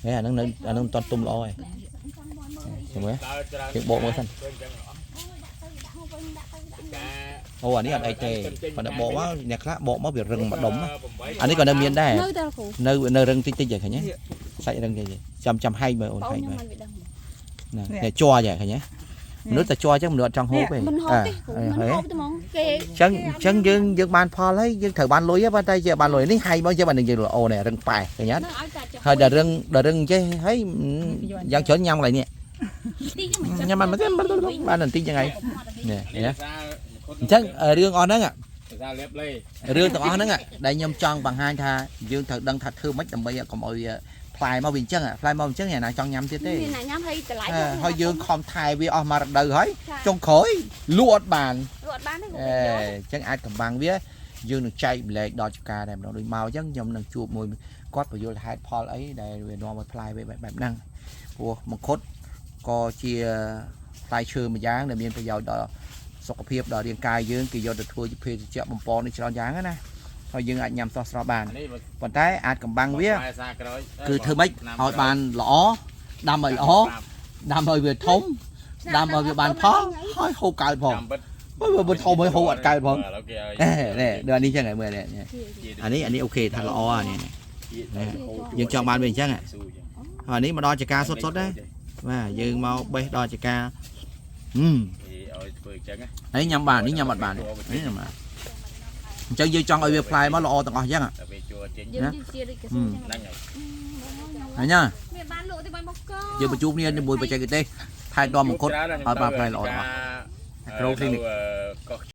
ហេអាហ្នឹងនៅអាហ្នឹងមិនតាន់ទុំល្អទេចាំមើល ដើរច្រើន យើងបកមើលសិន ឃើញចឹងអស់ការ អូអានេះអត់អីទេប៉ុន្តែបកមកអ្នកខ្លះបកមកវារឹងម្ដុំណាអានេះក៏នៅមានដែរ នៅតែគ្រូ នៅនៅរឹងតិចតិចហ៎ឃើញទេសាច់រឹងតិចតិចចាំចាំហែកមើលអូន បង ហែកមើល ខ្ញុំមិនវាដឹង ណានេះជ័រចេះឃើញទេមនុស្សតែជ័រចឹងមនុស្សអត់ចង់ហូបទេ មិនហូបទេគ្រូមិនហូបទេហ្មងគេ ចឹងចឹងយើងយើងបានផលហើយយើងត្រូវបានលុយប៉ុន្តែជាបានលុយនេះហែកមកជាបាននឹងយើងអូនេះរឹងប៉ែឃើញអត់ នៅឲ្យតែចុះ ហើយដល់រឹងដល់រឹងចេះហើយយ៉ាងច្រើនញ៉ាំកន្លែងនេះ ទីហ្នឹង ញ៉ាំបានបានបន្តិចចឹងហើយនេះ នេះ ណា សារ អញ្ចឹងរឿងអស់ហ្នឹង ភាសាលាបលេ រឿងទាំងអស់ហ្នឹងដែលខ្ញុំចង់បង្ហាញថាយើងត្រូវដឹងថាធ្វើម៉េចដើម្បីកុំឲ្យផ្លែមកវាអញ្ចឹងផ្លែមកអញ្ចឹងអ្នកណាចង់ញ៉ាំទៀតទេ មានអ្នកញ៉ាំហើយតម្លៃ ហើយយើងខំថែវាអស់មករដូវហើយចុងក្រោយលក់អត់បាន លក់អត់បានទេ អេអញ្ចឹងអាចកំបាំងវាយើងនឹងចែកម្លែកដល់ចការដែរម្ដងដូចមកអញ្ចឹងខ្ញុំនឹងជួបមួយគាត់បញ្យល់ហេតុផលអីដែលវានាំឲ្យផ្លែវាបែបហ្នឹងព្រោះមង្ឃុតក៏ជាផ្លែឈើមួយយ៉ាងដែលមានប្រយោជន៍ដល់សុខភាពដល់រាងកាយយើងគេយកទៅធ្វើជាភេសជ្ជៈបំពងនេះច្រើនយ៉ាងណាហើយយើងអាចញ៉ាំស្រស់ស្រស់បាន នេះ ប៉ុន្តែអាចកំបាំងវា ភាសាក្រោយ គឺធ្វើម៉េចឲ្យបានល្អដាំឲ្យល្អដាំឲ្យវាធំដាំឲ្យវាបានផលហើយហូបកើតផង ចាំបិទ បើធំហើយហូបអត់កើតផង ឥឡូវគេឲ្យ នេះដូចអានេះចឹងហើយមើលនេះអានេះអានេះ OK ថាល្អអានេះយើងចង់បានវាអញ្ចឹងហើយអានេះមកដល់ចការសុតសុតណាបាទយើងមកបេះដល់ចការហឹម ឲ្យធ្វើអញ្ចឹង នេះញ៉ាំបាននេះញ៉ាំអត់បាននេះញ៉ាំបានអញ្ចឹងយើងចង់ឲ្យវាផ្លែមកល្អទាំងអស់អញ្ចឹង តែវាជួចេញ យើងជាដូចកស៊ូចឹង ហ្នឹងហើយ ហើយណា មានបានលក់ទេបងមកក យើងបញ្ជូនគ្នាជាមួយបច្ចេកទេសថែទាំមង្គុតឲ្យបានផ្លែល្អទាំងអស់ Agro Clinic កោះ